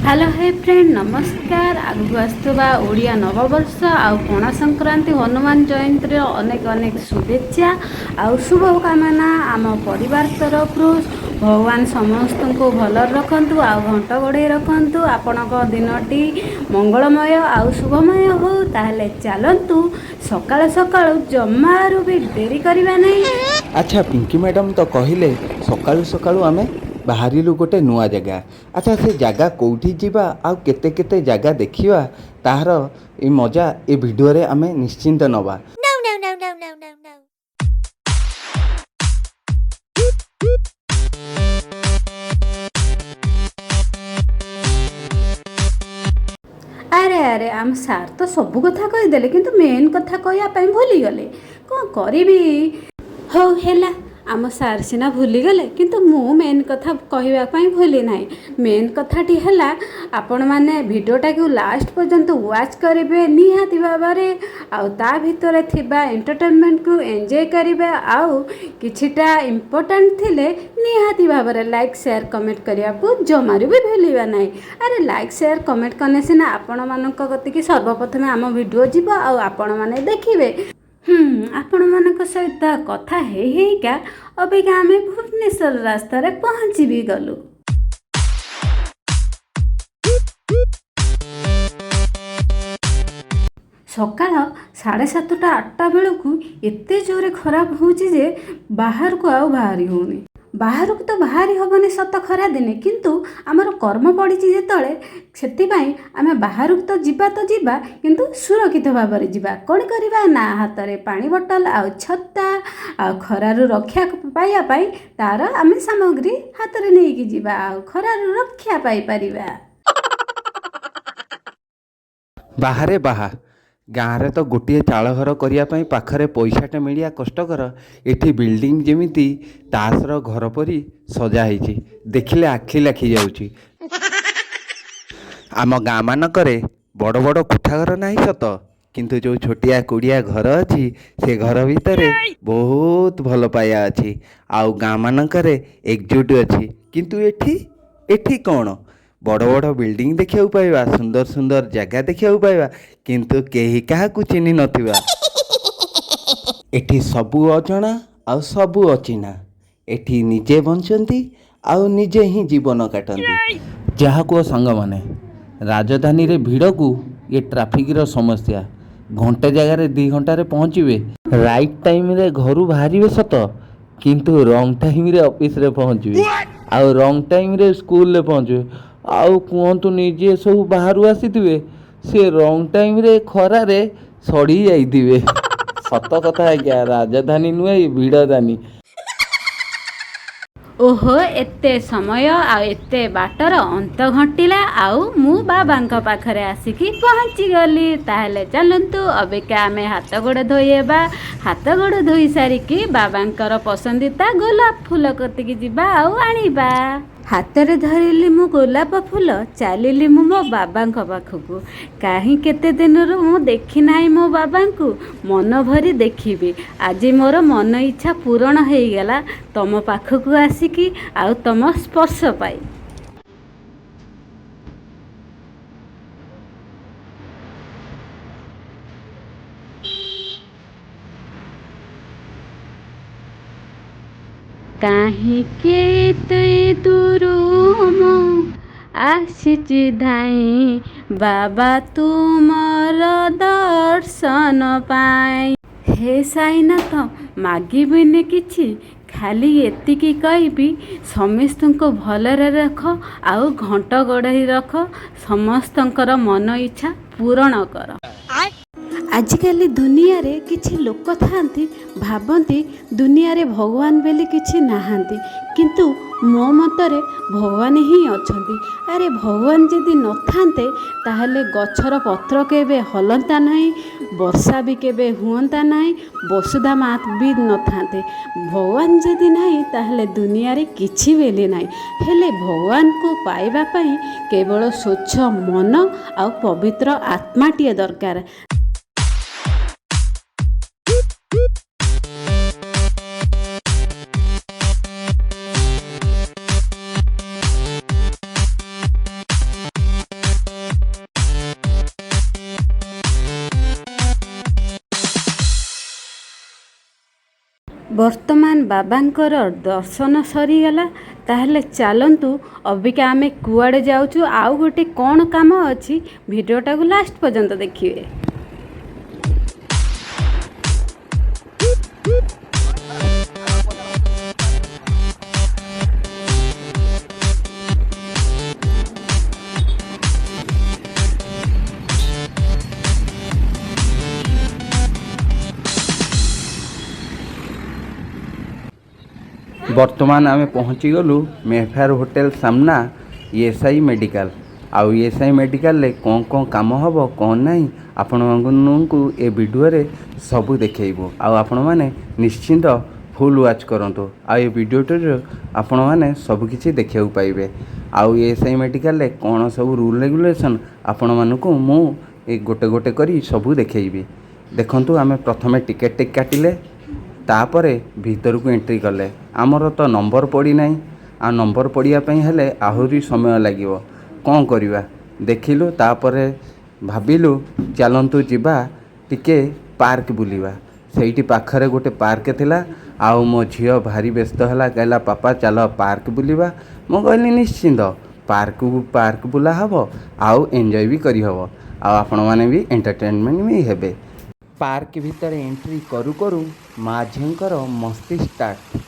Hello ହେ friend, ନମସ୍କାର। ଆଗକୁ ଆସୁଥିବା ଓଡ଼ିଆ ନବବର୍ଷ ଆଉ ପଣା ସଂକ୍ରାନ୍ତି, ହନୁମାନ ଜୟନ୍ତୀର ଅନେକ ଅନେକ ଶୁଭେଚ୍ଛା ଆଉ ଶୁଭକାମନା ଆମ ପରିବାର ତରଫରୁ। ଭଗବାନ ସମସ୍ତଙ୍କୁ ଭଲରେ ରଖନ୍ତୁ ଆଉ ଘଣ୍ଟ ଘୋଡ଼େଇ ରଖନ୍ତୁ। ଆପଣଙ୍କ ଦିନଟି ମଙ୍ଗଳମୟ ଆଉ ଶୁଭମୟ ହଉ। ତାହେଲେ ଚାଲନ୍ତୁ, ସକାଳୁ ସକାଳୁ ଜମାରୁ ବି ଡେରି କରିବା ନାହିଁ। ଆଚ୍ଛା, ପିଙ୍କି ମ୍ୟାଡ଼ାମ୍ ତ କହିଲେ ସକାଳୁ ସକାଳୁ ଆମେ ବାହାରିଲୁ ଗୋଟେ ନୂଆ ଜାଗା। ଆଚ୍ଛା, ସେ ଜାଗା କେଉଁଠି ଯିବା ଆଉ କେତେ କେତେ ଜାଗା ଦେଖିବା, ତାହାର ଏ ମଜା ଏ ଭିଡ଼ିଓରେ ଆମେ ନିଶ୍ଚିନ୍ତ ନେବା। No, no, no, no, no, no, no. ଆରେ ଆରେ, ଆମ ସାର୍ ତ ସବୁ କଥା କହିଦେଲେ, କିନ୍ତୁ ମେନ୍ କଥା କହିବା ପାଇଁ ଭୁଲିଗଲେ। କ'ଣ କରିବି? ହଉ ହେଲା, ଆମ ସାର୍ ସିନା ଭୁଲିଗଲେ, କିନ୍ତୁ ମୁଁ ମେନ୍ କଥା କହିବା ପାଇଁ ଭୁଲି ନାହିଁ। ମେନ୍ କଥାଟି ହେଲା, ଆପଣମାନେ ଭିଡ଼ିଓଟାକୁ ଲାଷ୍ଟ ପର୍ଯ୍ୟନ୍ତ ୱାଚ୍ କରିବେ ନିହାତି ଭାବରେ, ଆଉ ତା ଭିତରେ ଥିବା ଏଣ୍ଟରଟେନମେଣ୍ଟକୁ ଏନ୍ଜୟ କରିବେ, ଆଉ କିଛିଟା ଇମ୍ପୋର୍ଟାଣ୍ଟ ଥିଲେ ନିହାତି ଭାବରେ ଲାଇକ୍, ସେୟାର, କମେଣ୍ଟ କରିବାକୁ ଜମାରୁ ବି ଭୁଲିବା ନାହିଁ। ଆରେ, ଲାଇକ୍, ସେୟାର, କମେଣ୍ଟ କଲେ ସିନା ଆପଣମାନଙ୍କ କତିକି ସର୍ବପ୍ରଥମେ ଆମ ଭିଡ଼ିଓ ଯିବ ଆଉ ଆପଣମାନେ ଦେଖିବେ। ଆପଣମାନଙ୍କ ସହିତ କଥା ହେଇ ହେଇକା ଅବିକା ଆମେ ଭୁବନେଶ୍ୱର ରାସ୍ତାରେ ପହଞ୍ଚି ବି ଗଲୁ। ସକାଳ 7:30, 8ଟା ବେଳକୁ ଏତେ ଜୋରେ ଖରା ହେଉଛି ଯେ ବାହାରକୁ ଆଉ ବାହାରି ହେଉନି। ବାହାରକୁ ତ ବାହାରି ହେବନି ସତ ଖରା ଦିନେ, କିନ୍ତୁ ଆମର କର୍ମ ପଡ଼ିଛି ଯେତେବେଳେ, ସେଥିପାଇଁ ଆମେ ବାହାରକୁ ତ ଯିବା ତ ଯିବା, କିନ୍ତୁ ସୁରକ୍ଷିତ ଭାବରେ ଯିବା। କ'ଣ କରିବା ନା, ହାତରେ ପାଣି ବୋଟଲ ଆଉ ଛତା ଆଉ ଖରାରୁ ରକ୍ଷା ପାଇବା ପାଇଁ ତାର ଆମେ ସାମଗ୍ରୀ ହାତରେ ନେଇକି ଯିବା ଆଉ ଖରାରୁ ରକ୍ଷା ପାଇପାରିବା। ବାହାରେ ବାହା, ଗାଁରେ ତ ଗୋଟିଏ ଚାଳ ଘର କରିବା ପାଇଁ ପାଖରେ ପଇସାଟେ ମିଳିବା କଷ୍ଟକର। ଏଠି ବିଲ୍ଡିଂ ଯେମିତି ତାସର ଘର ପରି ସଜା ହେଇଛି, ଦେଖିଲେ ଆଖି ଲାଖି ଯାଉଛି। ଆମ ଗାଁ ମାନଙ୍କରେ ବଡ଼ ବଡ଼ କୋଠା ଘର ନାହିଁ ସତ, କିନ୍ତୁ ଯେଉଁ ଛୋଟିଆ କୁଡ଼ିଆ ଘର ଅଛି, ସେ ଘର ଭିତରେ ବହୁତ ଭଲ ପାଇବା ଅଛି ଆଉ ଗାଁ ମାନଙ୍କରେ ଏକଜୁଟ ଅଛି। କିନ୍ତୁ ଏଠି କ'ଣ ବଡ଼ ବଡ଼ ବିଲ୍ଡିଂ ଦେଖିବାକୁ ପାଇବା, ସୁନ୍ଦର ସୁନ୍ଦର ଜାଗା ଦେଖିବାକୁ ପାଇବା, କିନ୍ତୁ କେହି କାହାକୁ ଚିହ୍ନି ନଥିବା। ଏଠି ସବୁ ଅଜଣା ଆଉ ସବୁ ଅଚିହ୍ନା। ଏଠି ନିଜେ ବଞ୍ଚନ୍ତି ଆଉ ନିଜେ ହିଁ ଜୀବନ କାଟନ୍ତି। ଯାହା କୁହ ସାଙ୍ଗମାନେ, ରାଜଧାନୀରେ ଭିଡ଼କୁ ଏ ଟ୍ରାଫିକ୍ର ସମସ୍ୟା, ଘଣ୍ଟେ ଜାଗାରେ 2 ଘଣ୍ଟାରେ ପହଞ୍ଚିବେ। ରାଇଟ୍ ଟାଇମ୍ରେ ଘରୁ ବାହାରିବେ ସତ, କିନ୍ତୁ ରଙ୍ଗ ଟାଇମ୍ରେ ଅଫିସରେ ପହଞ୍ଚିବେ ଆଉ ରଙ୍ଗ ଟାଇମ୍ରେ ସ୍କୁଲରେ ପହଞ୍ଚିବେ। ଆଉ କୁହନ୍ତୁନି, ଯିଏ ସବୁ ବାହାରୁ ଆସିଥିବେ, ସେ ରଙ୍ଗ ଟାଇମ୍ରେ ଖରାରେ ସଢ଼ି ଯାଇଥିବେ। ସତ କଥା ଆଜ୍ଞା, ରାଜଧାନୀ ନୁହେଁ, ଏ ଭିଡ଼ଧାନୀ। ଓହୋ, ଏତେ ସମୟ ଆଉ ଏତେ ବାଟର ଅନ୍ତ ଘଟିଲା ଆଉ ମୁଁ ବାବାଙ୍କ ପାଖରେ ଆସିକି ପହଞ୍ଚିଗଲି। ତାହେଲେ ଚାଲନ୍ତୁ, ଅବିକା ଆମେ ହାତ ଗୋଡ଼ ଧୋଇହେବା। ହାତ ଗୋଡ଼ ଧୋଇ ସାରିକି ବାବାଙ୍କର ପସନ୍ଦିତା ଗୋଲାପ ଫୁଲ କତିକି ଯିବା ଆଉ ଆଣିବା। ହାତରେ ଧରିଲି ମୁଁ ଗୋଲାପ ଫୁଲ, ଚାଲିଲି ମୁଁ ମୋ ବାବାଙ୍କ ପାଖକୁ। କାହିଁ କେତେ ଦିନରୁ ମୁଁ ଦେଖି ନାହିଁ ମୋ ବାବାଙ୍କୁ, ମନ ଭରି ଦେଖିବି। ଆଜି ମୋର ମନ ଇଚ୍ଛା ପୂରଣ ହେଇଗଲା ତମ ପାଖକୁ ଆସିକି ଆଉ ତମ ସ୍ପର୍ଶ ପାଇ। କାହିଁକି ଏତେ ଦୂରୁ ମୁଁ ଆସିଛି ଧାଇଁ, ବାବା ତୁମର ଦର୍ଶନ ପାଇଁ। ହେ ସାଇନାଥ, ମାଗିବିନି କିଛି, ଖାଲି ଏତିକି କହିବି, ସମସ୍ତଙ୍କୁ ଭଲରେ ରଖ ଆଉ ଘଣ୍ଟ ଘୋଡ଼େଇ ରଖ, ସମସ୍ତଙ୍କର ମନ ଇଚ୍ଛା ପୂରଣ କର। ଆଜିକାଲି ଦୁନିଆରେ କିଛି ଲୋକ ଥାଆନ୍ତି, ଭାବନ୍ତି ଦୁନିଆରେ ଭଗବାନ ବୋଲି କିଛି ନାହାନ୍ତି, କିନ୍ତୁ ମୋ ମତରେ ଭଗବାନ ହିଁ ଅଛନ୍ତି। ଆରେ, ଭଗବାନ ଯଦି ନଥାନ୍ତେ, ତାହେଲେ ଗଛର ପତ୍ର କେବେ ହଲନ୍ତା ନାହିଁ, ବର୍ଷା ବି କେବେ ହୁଅନ୍ତା ନାହିଁ, ବସୁଧା ମା ବି ନଥାନ୍ତେ। ଭଗବାନ ଯଦି ନାହିଁ, ତାହେଲେ ଦୁନିଆରେ କିଛି ବୋଲି ନାହିଁ। ହେଲେ ଭଗବାନଙ୍କୁ ପାଇବା ପାଇଁ କେବଳ ସ୍ୱଚ୍ଛ ମନ ଆଉ ପବିତ୍ର ଆତ୍ମାଟିଏ ଦରକାର। ବର୍ତ୍ତମାନ ବାବାଙ୍କର ଦର୍ଶନ ସରିଗଲା। ତାହେଲେ ଚାଲନ୍ତୁ, ଅବିକା ଆମେ କୁଆଡ଼େ ଯାଉଛୁ, ଆଉ ଗୋଟେ କ'ଣ କାମ ଅଛି, ଭିଡ଼ିଓଟାକୁ ଲାଷ୍ଟ ପର୍ଯ୍ୟନ୍ତ ଦେଖିବେ। ବର୍ତ୍ତମାନ ଆମେ ପହଞ୍ଚିଗଲୁ ମେଫେୟାର ହୋଟେଲ ସାମ୍ନା ଇଏସ୍ଆଇ ମେଡ଼ିକାଲ। ଆଉ ଇଏସ୍ଆଇ ମେଡ଼ିକାଲରେ କ'ଣ କ'ଣ କାମ ହେବ, କ'ଣ ନାହିଁ, ଆପଣମାନଙ୍କୁ ଏ ଭିଡ଼ିଓରେ ସବୁ ଦେଖେଇବୁ। ଆଉ ଆପଣମାନେ ନିଶ୍ଚିନ୍ତ ଫୁଲ୍ ୱାଚ୍ କରନ୍ତୁ ଆଉ ଏ ଭିଡ଼ିଓଟିରୁ ଆପଣମାନେ ସବୁକିଛି ଦେଖିବାକୁ ପାଇବେ। ଆଉ ଇଏସ୍ଆଇ ମେଡ଼ିକାଲରେ କ'ଣ ସବୁ ରୁଲ୍ ରେଗୁଲେସନ୍, ଆପଣମାନଙ୍କୁ ମୁଁ ଏ ଗୋଟେ ଗୋଟେ କରି ସବୁ ଦେଖେଇବି। ଦେଖନ୍ତୁ, ଆମେ ପ୍ରଥମେ ଟିକେଟ୍ କାଟିଲେ, ତାପରେ ଭିତରକୁ ଏଣ୍ଟ୍ରି କଲେ। ଆମର ତ ନମ୍ବର ପଡ଼ିନାହିଁ, ଆଉ ନମ୍ବର ପଡ଼ିବା ପାଇଁ ହେଲେ ଆହୁରି ସମୟ ଲାଗିବ। କ'ଣ କରିବା ଦେଖିଲୁ, ତାପରେ ଭାବିଲୁ ଚାଲନ୍ତୁ ଯିବା ଟିକେ ପାର୍କ ବୁଲିବା। ସେଇଠି ପାଖରେ ଗୋଟେ ପାର୍କ ଥିଲା। ଆଉ ମୋ ଝିଅ ଭାରି ବ୍ୟସ୍ତ ହେଲା, କହିଲା, "ପାପା, ଚାଲ ପାର୍କ ବୁଲିବା।" ମୁଁ କହିଲି, "ନିଶ୍ଚିନ୍ତ, ପାର୍କକୁ ପାର୍କ ବୁଲା ହେବ ଆଉ ଏନ୍ଜୟ ବି କରିହେବ ଆଉ ଆପଣମାନେ ବି ଏଣ୍ଟରଟେନମେଣ୍ଟ ବି ହେବେ।" ପାର୍କ ଭିତରେ ଏଣ୍ଟ୍ରି କରୁ କରୁ ମା ଝିଅଙ୍କର ମସ୍ତି ଷ୍ଟାର୍ଟ।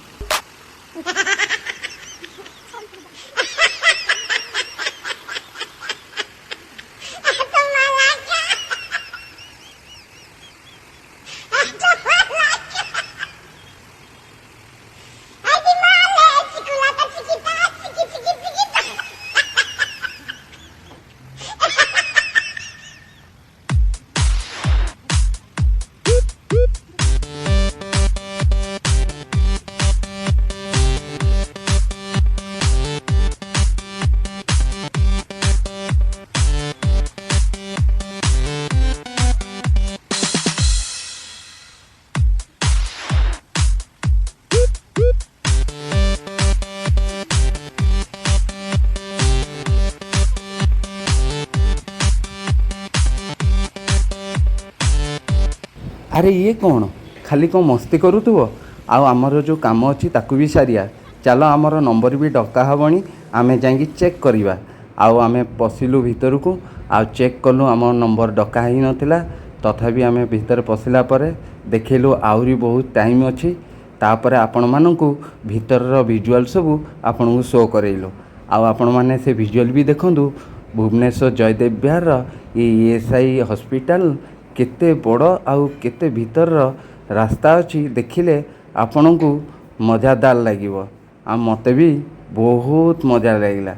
ଆରେ, ଇଏ କ'ଣ ଖାଲି କ'ଣ ମସ୍ତି କରୁଥିବ? ଆଉ ଆମର ଯେଉଁ କାମ ଅଛି ତାକୁ ବି ସାରିବା। ଚାଲ, ଆମର ନମ୍ବର ବି ଡକା ହେବଣି, ଆମେ ଯାଇକି ଚେକ୍ କରିବା। ଆଉ ଆମେ ପଶିଲୁ ଭିତରକୁ ଆଉ ଚେକ୍ କଲୁ। ଆମ ନମ୍ବର ଡକା ହେଇନଥିଲା। ତଥାପି ଆମେ ଭିତରେ ପଶିଲା ପରେ ଦେଖିଲୁ ଆହୁରି ବହୁତ ଟାଇମ୍ ଅଛି। ତାପରେ ଆପଣମାନଙ୍କୁ ଭିତରର ଭିଜୁଆଲ୍ ସବୁ ଆପଣଙ୍କୁ ଶୋ କରେଇଲୁ। ଆଉ ଆପଣମାନେ ସେ ଭିଜୁଆଲ୍ ବି ଦେଖନ୍ତୁ। ଭୁବନେଶ୍ୱର ଜୟଦେବ ବିହାରର ଇଏସ୍ଆଇ ହସ୍ପିଟାଲ କେତେ ବଡ଼ ଆଉ କେତେ ଭିତରର ରାସ୍ତା ଅଛି, ଦେଖିଲେ ଆପଣଙ୍କୁ ମଜାଦାର ଲାଗିବ। ଆଉ ମୋତେ ବି ବହୁତ ମଜା ଲାଗିଲା।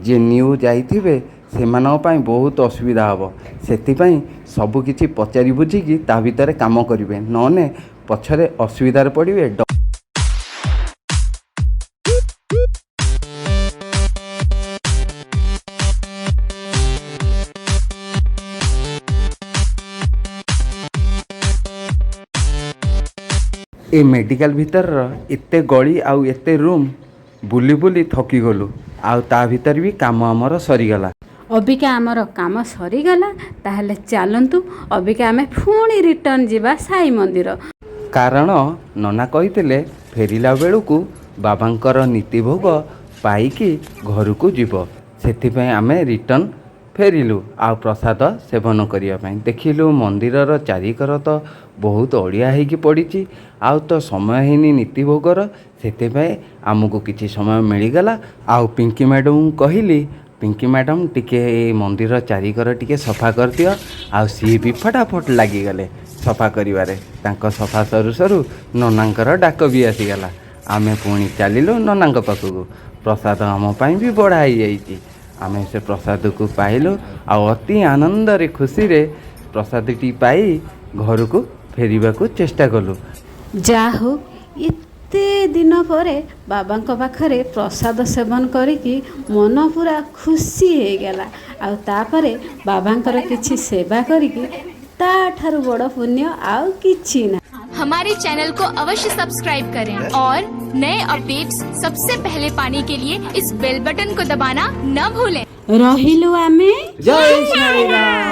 ଯିଏ ନ୍ୟୁ ଯାଇଥିବେ, ସେମାନଙ୍କ ପାଇଁ ବହୁତ ଅସୁବିଧା ହେବ। ସେଥିପାଇଁ ସବୁକିଛି ପଚାରି ବୁଝିକି ତା ଭିତରେ କାମ କରିବେ, ନହେଲେ ପଛରେ ଅସୁବିଧାରେ ପଡ଼ିବେ। ଏ ମେଡ଼ିକାଲ ଭିତରର ଏତେ ଗଳି ଆଉ ଏତେ ରୁମ୍ ବୁଲି ବୁଲି ଥକିଗଲୁ। ଆଉ ତା ଭିତରେ ବି କାମ ଆମର ସରିଗଲା। ଅବିକା ଆମର କାମ ସରିଗଲା। ତାହେଲେ ଚାଲନ୍ତୁ, ଅବିକା ଆମେ ପୁଣି ରିଟର୍ନ ଯିବା ସାଇ ମନ୍ଦିର। କାରଣ ନନା କହିଥିଲେ, ଫେରିଲା ବେଳକୁ ବାବାଙ୍କର ନୀତି ଭୋଗ ପାଇକି ଘରକୁ ଯିବ। ସେଥିପାଇଁ ଆମେ ରିଟର୍ନ ଫେରିଲୁ ଆଉ ପ୍ରସାଦ ସେବନ କରିବା ପାଇଁ। ଦେଖିଲୁ, ମନ୍ଦିରର ଚାରିକର ତ ବହୁତ ଅଳିଆ ହେଇକି ପଡ଼ିଛି। ଆଉ ତ ସମୟ ହେଇନି ନୀତି ଭୋଗର, ସେଥିପାଇଁ ଆମକୁ କିଛି ସମୟ ମିଳିଗଲା। ଆଉ ପିଙ୍କି ମ୍ୟାଡ଼ାମଙ୍କୁ କହିଲି, "ପିଙ୍କି ମ୍ୟାଡ଼ାମ୍, ଟିକେ ଏଇ ମନ୍ଦିର ଚାରିକର ଟିକେ ସଫା କରିଦିଅ।" ଆଉ ସିଏ ବି ଫଟାଫଟ ଲାଗିଗଲେ ସଫା କରିବାରେ। ତାଙ୍କ ସଫା ସରୁ ସରୁ ନନାଙ୍କର ଡାକ ବି ଆସିଗଲା। ଆମେ ପୁଣି ଚାଲିଲୁ ନନାଙ୍କ ପାଖକୁ। ପ୍ରସାଦ ଆମ ପାଇଁ ବି ବଢ଼ା ହେଇଯାଇଛି। ଆମେ ସେ ପ୍ରସାଦକୁ ପାଇଲୁ ଆଉ ଅତି ଆନନ୍ଦରେ ଖୁସିରେ ପ୍ରସାଦଟି ପାଇ ଘରକୁ ଫେରିବାକୁ ଚେଷ୍ଟା କଲୁ। ଯାହା ହଉ, ଏତେ ଦିନ ପରେ ବାବାଙ୍କ ପାଖରେ ପ୍ରସାଦ ସେବନ କରିକି ମନ ପୁରା ଖୁସି ହେଇଗଲା। ଆଉ ତାପରେ ବାବାଙ୍କର କିଛି ସେବା କରିକି, ତାଠାରୁ ବଡ଼ ପୁଣ୍ୟ ଆଉ କିଛି ନାହିଁ। हमारे चैनल को अवश्य सब्सक्राइब करें और नए अपडेट्स सबसे पहले पाने के लिए इस बेल बटन को दबाना न भूलें। ରହିଲୁ ଆମେ। ଜୟ ଶ୍ରୀରାମ।